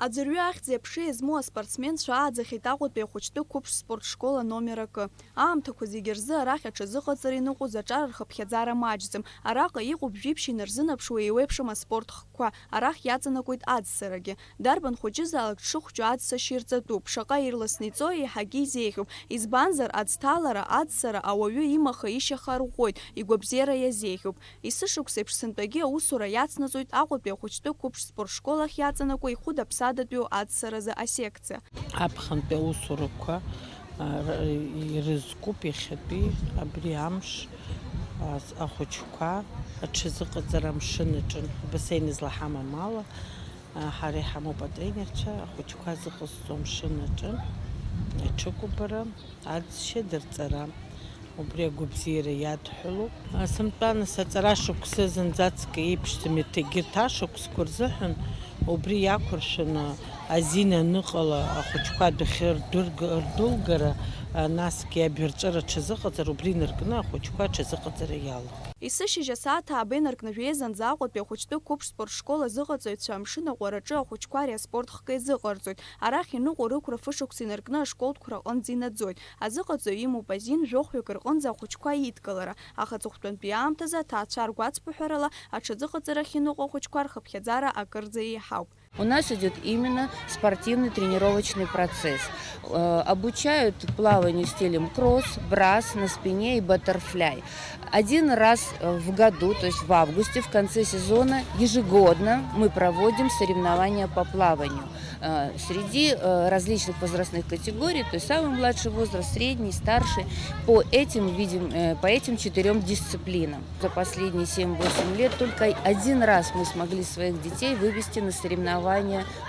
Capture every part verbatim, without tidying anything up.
Аӡәырҩы ахьӡи аԥшеи змоу аспортсменцәа ааӡахьеит Аҟәатәи ахәыҷтәы қәыԥш спорт школа номер акы. Аамҭақәа зегьы рзы арахь аҽазыҟаҵара иныҟәоз аҿар рхыԥхьаӡара маҷӡам. Араҟа иҟоуп жәиԥшь инарзынаԥшуа еиуеиԥшым аспорт хкқәа, арахь иаҵанакуеит аӡсарагьы. Дарбан хәыҷызаалак дшыхәҷу аӡсашьа ирҵатәуп, шаҟа ирласны иҵои еиҳагьы изеиӷьуп. Избанзар, аӡҭалара, аӡсара ауаҩы имаха-ишьаха арӷәӷәоит, игәабзиара иазеиӷьуп. Есышықәсеиԥш сынтәагьы аусура иацнаҵоит Аҟәатәи ахәыҷтәы қәыԥш спорт школ ахь иаҵанакуа ихәыда-ԥсадатәиу аӡсаразы асекциа. Аԥхынтәи аусурақәа, а, р-, ирызкуп иахьатәи абри амш, а, с-, ахәыҷқәа аҽазыҟаҵара амшын аҿы, абасеин излаҳамам ала, а, ҳара иҳамоуп атренерцәа, ахәыҷқәа зыҟазҵо амшын аҿы аҽыкәабара, аӡсашьа дырҵара. Убри агәабзиара иадҳәалоуп. Сынтәа нас аҵара шықәсы зынӡаск еиԥшӡам, егьырҭ ашықәсқәа рзыҳәан убри иақәыршәаны азин аныҟала ахәыҷқәа адәахьы рдәырг-, рдәылгара, насгьы абирҵәыра аҽазыҟаҵара, убри инаркны ахәыҷқәа аҽазыҟаҵара иалагеит. Есышьыжь асааҭ ааба инаркны жәеизанӡа Аҟәатәи ахәыҷтәы қәыԥш спорт школ азыҟаҵаҩцәа амшын аҟәараҿы ахәыҷқәа ари аспорт хкы иазыҟарҵоит. Арахь иныҟәо рықәра фышықәса инаркны ашколтә қәрақәа аҟынӡа инаӡоит. Азыҟаҵаҩ имоуп азин жәохәҩык рҟынӡа ахәыҷқәа идкылара, аха аҵыхәтәантәи аамҭазы аҭаацәа ргәацԥыҳәарала аҽазыҟаҵарахь иныҟәо ахәыҷқәа рхыԥхьаӡара акырӡа еиҳауп. У нас идёт именно спортивный тренировочный процесс. Э, обучают плаванию в стиле кросс, брас на спине и баттерфляй. Один раз, э, в году, то есть в августе, в конце сезона, ежегодно мы проводим соревнования по плаванию, э, среди, э, различных возрастных категорий, то есть самый младший возраст, средний, старший, по этим видим-, э, по этим четырём дисциплинам. За последние семь-восемь лет только один раз мы смогли своих детей вывести на соревнования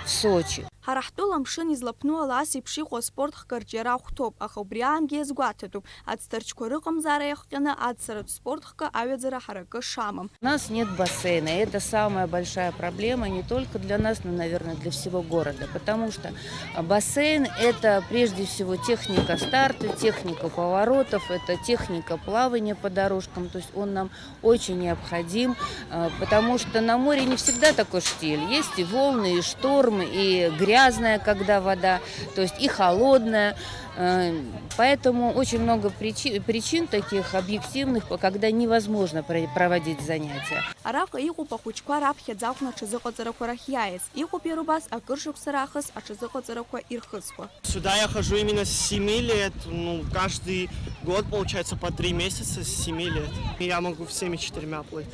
в Сочи. Ҳара ҳтәыла амшын излаԥну ала ас еиԥш иҟоу аспорт хкы арҿиара ахәҭоуп, аха убри аангьы иазгәаҭатәуп, аӡҭарчқәа рыҟамзаара иахҟьаны аӡсаратә спорт хкы аҩаӡара ҳаракы шамам. У нас нет бассейна, и это самая большая проблема не только для нас, но, наверное, для всего города, потому что бассейн — это прежде всего техника старта, техника поворотов, это техника плавания по дорожкам, то есть он нам очень необходим, э, потому что на море не всегда такой штиль. Есть и волны, и шторм, и грязная, когда вода, то есть и холодная. Э, поэтому очень много причи-, причин таких объективных, по-, когда невозможно про-, проводить занятия. Араҟа иҟоуп ахәыҷқәа раԥхьаӡа акәны аҽазыҟаҵарақәа рахь иааиз. Иҟоуп иара убас акыр шықәса раахыс аҽазыҟаҵарақәа ирхызго. Сюда я хожу именно с семи лет. Ну, каждый год, получается, по три месяца с семи лет. Я могу всеми четырьмя плыть.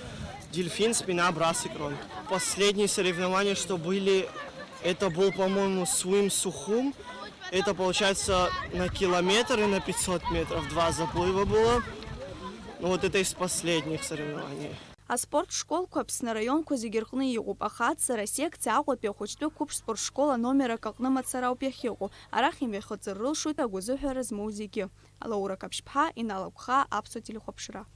Дельфин, спина, брас и крон. Последние соревнования, что были, это был, по-моему, Swim Sukhum. Это, получается, на километр и на пятьсот метров два заплыва было. Ну, вот это из последних соревнований. Аспорт школқәа Аԥсны араионқәа зегьы рҟны иҟоуп, аха аӡсара асекциа Аҟәатәи ахәыҷтәы қәыԥш спорт школ аномер акы аҟны мацара ауп иахьыҟоу. Арахь имҩахыҵыр рылшоит агәазыҳәара змоу зегьы. Лаура Қаԥшьԥҳа, Инал Агәхаа, Аԥсуа телехәаԥшра.